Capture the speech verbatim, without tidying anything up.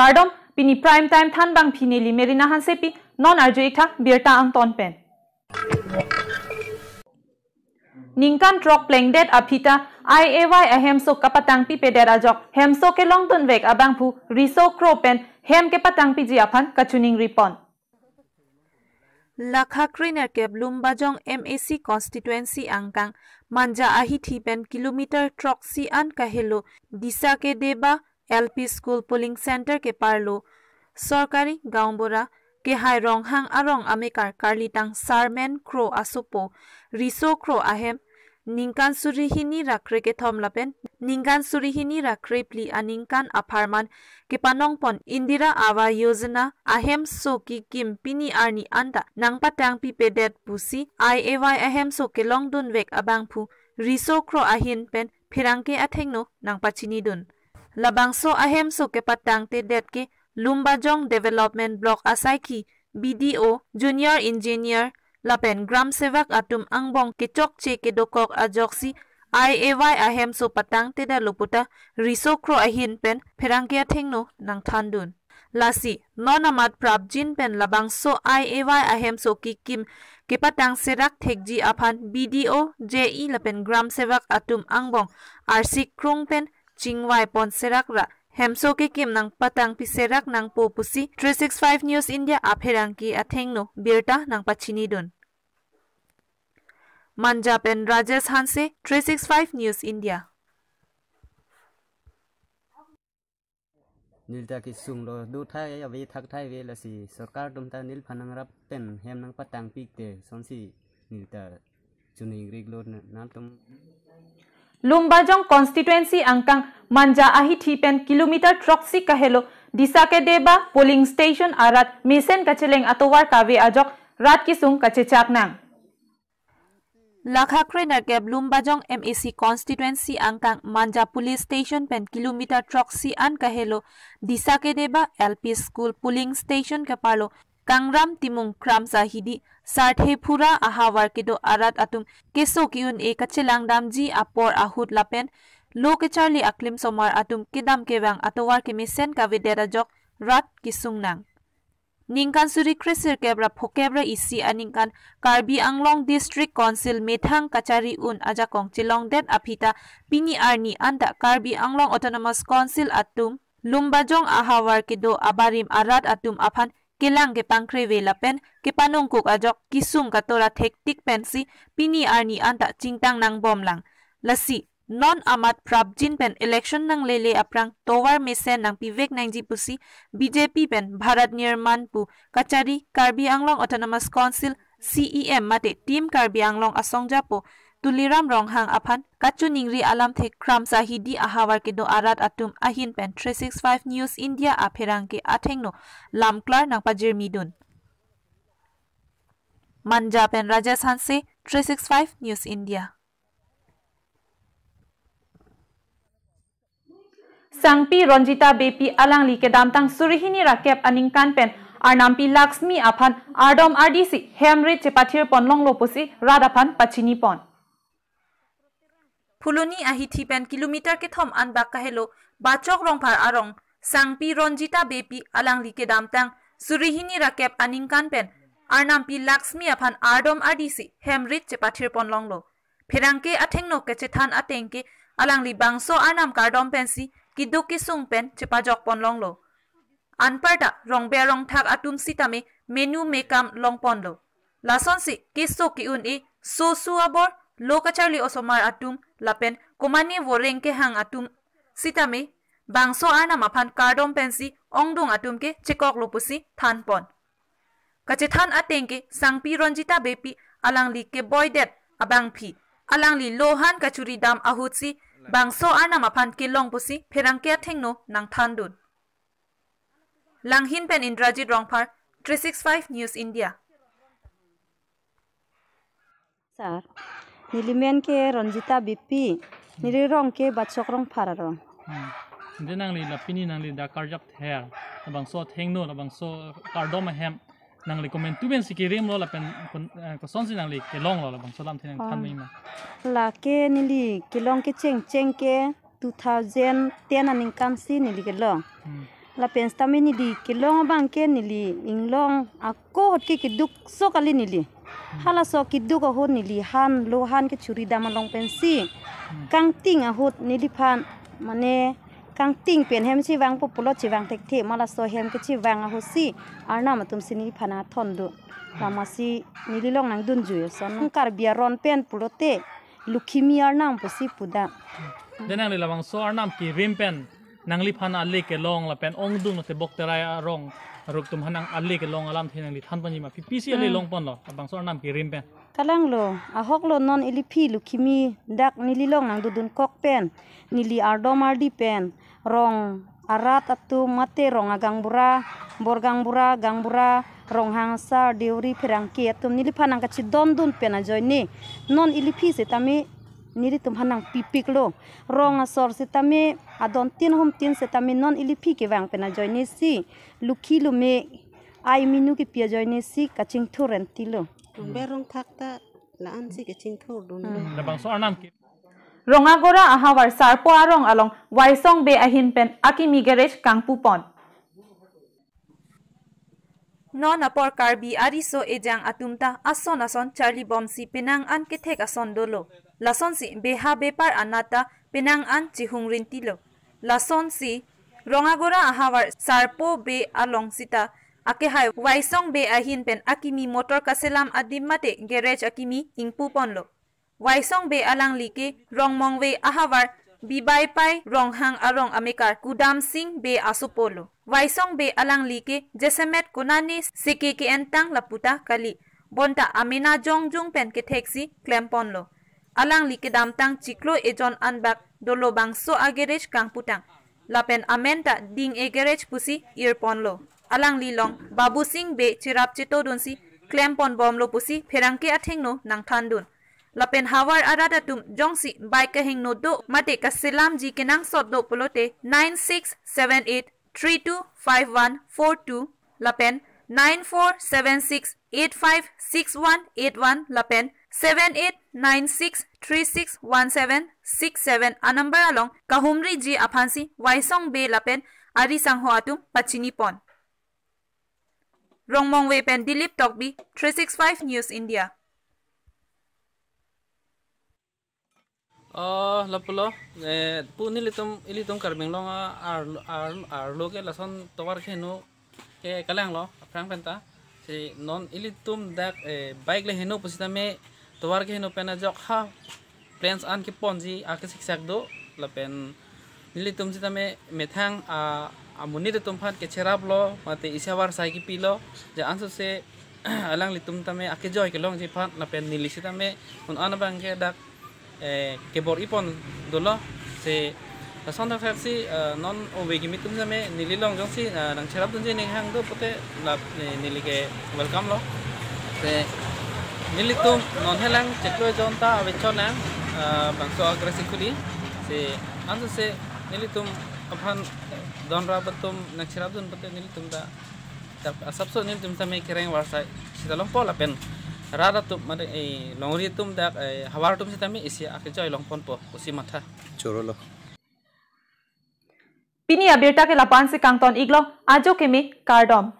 Kardom, pini Prime Time thanbangpi neli Merina Hansepi, non arju-ik tha birta angton pen. Ningkan throk plengdet aphi ta I A Y ahemso kapatangpipedet ajok hemso kelongdunvek abangphu riso kro pen hem kepatangpiji aphan kachiningri pon. Lakha krenerkep Lumbajong M A C constituency angkang Manja ahithi pen kilometer throksi an kahelo Disa Kedeba L P School polling center keparlo Sorkari Gaonbura Kehai Ronghang arong amekar karlitang Sarmen Kro asopo riso kro ahem ningkan suri hini ra krekethom lapen ningkan suri hini ra krephli aningkan apharman kepanongpon Indira Awas Yojana ahemso kekim pini arni anta nangpatangpipedet pusi I A Y ahemso kelongdunvek abangphu riso kro ahin pen pherangke athengno nangpachinidun. Labangso ahemso kepatangtedet ke Lumbajong Development Block asaikhi B D O, Junior Engineer lapen Gram Sevak atum angbong kechokche kedokok ajoksi I A Y ahemso patangtedetlo puta riso kro ahin pen pherangke athengno nangthandun. Lasi non amat prapjin pen labangso I A Y ahemso kekim kepatang serak thekji aphan B D O, J E lapen Gram Sevak atum angbong arsik krung pen chingvai pon serak ra hemso kekim nangpatangpi serak nangpo pusi three six five News India apherangke athengno birta nangpachinidun. Manja pen Rajesh Hanse, three six five News India. Neli ta kesung lo, do thai ave, thak thai ave, lasi sorkar atum ta neliphan nangrap pen hem nangpatangpik te sonsi neli ta chiningri lo na, nangtum. Lumbajong constituency angkang Manja ahithi pen kilometer throksi kahelo Disa Kedeba polling station arat mesen kacheleng atovar kave ajok rat kesung kachechak nang. Lakha krenerkep Lumbajong M A C constituency angkang Manja police station pen kilometer throksi an kahelo Disa Kedeba L P School polling station keparlo Kangram Timung Kramsa hidi Sarthe Phura ahavar kedo arat atum keso ke-un-e kachelang damji apor ahut lapen lo kecharli aklim somar atum kedam kevang atovar kemesen kavedet ajok rat kesung nang. Ningkan suri kresirkep ra phokep ra isi aningkan Karbi Anglong District Council methang kachari un ajakong chelongdet aphi ta pini arni anta Karbi Anglong Autonomous Council atum Lumbajong ahavar kedo abarim arat atum aphan kelang kepangkre ave lapen kepanongkuk ajok kesung katora thektik pensi pini arni anta chingtang nangbom lang. Lasi non amat prapjin pen election nanglele aphrang tovar mesen nangpivek nangji pusi B J P pen Bharat Nirman pu kachari Karbi Anglong Autonomous Council C E M mate Team Karbi Anglong asongjapo Tuliram Ronghang aphan kachiningri alamthe Kramsa hidi ahavar kedo arat atum ahin pen three six five News India apherangke athengno lamklar nangpajirmidun. Manja pen Rajesh Hanse, three six five News India. Sangpi Ranjita Beypi alangli kedamtang suri hini ra kep aningkan pen Arnampi Laxmi aphan ardom ardisi hem rit chepathir ponlonglo pusi rat aphan pachini pon. Phuloni ahithi pen kilometer kethom anbak kahelo Bachok Rongphar arong Sangpi Ranjita Beypi alangli kedamtang suri hini ra kep aningkan pen Arnampi Laxmi aphan ardom ardisi hem rit chepathir ponlonglo. Pherangke athengno kachethan ateng ke alangli bangso arnam kardom pensi keduk kesung pen chepajok ponlonglo. Anparta rongber rongthak atum sitame menu mekam longponlo. Lasonsi keso ke-un-e sosu abor lo kacharli osomar atum lapen komane voreng kehang atum sitame bangso arnam aphan kardom pensi ongdung atum ke chekoklo pusi thanpon. Kachethan ateng ke Sangpi Ranjita Beypi alangli keboidet abangpi alangli lohan kachuri dam ahutsi bangso arnam aphan kelong pusi pherangke athengno nangthandun. Langhin pen Indrajit Rongphar, three six five News India. Sir, neli men ke Ranjita Beypi, neli rong ke Bachok Rongphar arong. Hmm. Ante nangli la pini nangli dak karjap ther, labangso athengno, labangso kardom ahem, nangli komantu pensi kerimlo lapen kon-, eh, kosonsi nangli kelonglo labangso alamthe nangthan Oh. mai ma. Lake neli kelong kechengcheng ke two thousand ten aningkan si neli kelong. Hmm. Lapen sitame neli kelong abang ke neli inglong ako ahut ke keduk so kali neli. Halaso keduk ahut neli han lo, han kechuri dam along pensi kangting ahut neliphan mane kangting pen hem chevangpo pulo, chevang thekthe, ma laso hem kechevang ahutsi arnam atumsi neliphan athon do. Lamasi neli long nangdunjui ason Karbi aron pen pulote Lukhimi arnam pusi puda. Dei nangli labangso arnam kerim pen nangliphan ale kelong lapen ongdung lote bok terai arong aruk atum aphan nang ale kelong alamthe nangli than ponji ma, pipisi ale Hmm. longponlo labangso arnam kerim pen? Kalanglo, ahoklo, non iliphi Lukhimi dak neli long nangdodun kok pen, neli ardom ardi pen, rong arat atum mate rong agaonbura, borgaonbura, gaonbura, Ronghang asar, Deuri, Pherangke atum neliphan nangkachedondun pen ajoine non iliphi sitame nelitum aphan nangpipiklo. Rong asor sitame adon tin ahum tin sitame non iliphi kevang pen ajoinesi Lukhi lume ai minu kepi ajoinesi kachingthur entilo. Rong ber rong thak ta la-ansi kachingthur dunlo. Hmm. Labangso arnam ke. Rongagora ahavar Sarpo arong along Waisong Bey ahin pen akimi garage kangpupon. Non apor Karbi ariso ejang atum ta ason ason charlibomsi penang an kethek ason dolo. Lasonsi beha bepar anat ta penang an chihung rintilo. Lasonsi Rongagora ahavar Sarpo Bey along sita akehai Waisong Bey ahin pen akimi motor kaselam adim mate garage akimi ingpuponlo. Waisong Bey alangli ke Rongmongve ahavar Bibaipai Ronghang arong amekar Kudamsing Bey asopolo. Waisong Bey alangli ke jasemet konane seke ke-entang laputa kali. Bonta amena jongjung pen ketheksi klemponlo. Alangli kedamtang chiklo ejon anbak dolo bangso agarage kangputang. Lapen amen ta Ding-e garage pusi irponlo. Alangli long Babusing Bey cherap chetodunsi klemponbomlo pusi Pherangke athengno nangthandun. Lapen havar arat atum jongsi bike kahingno do mate kaselamji kenangsot do pulote nine six seven eight three two five one four two lapen nine four seven six eight five six one eight one lapen seven eight nine six three six one seven six seven anumber along kahumriji aphansi Waisong Bey lapen ari sangho atum pachinipon. Rongmongve pen Dilip Tokbi, three six five News India. Oh, lapulo, eh, pu nelitum, ilitum Karbi Anglong a, ar, ar, arlo ke lason tovar keheno ke kalanglo, aphrang penta. Si non ilitum dak, eh, bike le heno pusitame tovar keheno pen ajok ha plans an keponji akesiksak do, lapen nelitum sitame methang a, amonit atum aphan kecheraplo, mate isi avarsai kepilo, ja ansose alanglitum tame akejoi kelongji aphan, lapen neli sitame un an abang ke dak, eh, kebor-ipon dolo. Si lason thakthak si, eh, non ove kimi atum sitame neli long jongsi, eh, nangcherapdunji ning hang do pote la, eh, neli ke welcome lo. Si nelitum non helang chiklo ejon ta ave chonang, eh, bangso agarage kuli. Si ansose nelitum aphan donrap atum nangcherapdun pote nelitum ta dak asapso nelitum sitame kereng avarsai sita longpo lapen rat atum mate, eh, longri atum dak, eh, havar atum sitame isi akejoi longponpo pusi matha. Chorolo. Pini abirta ke la-ansi kangton-iklo, ajo keme kardom.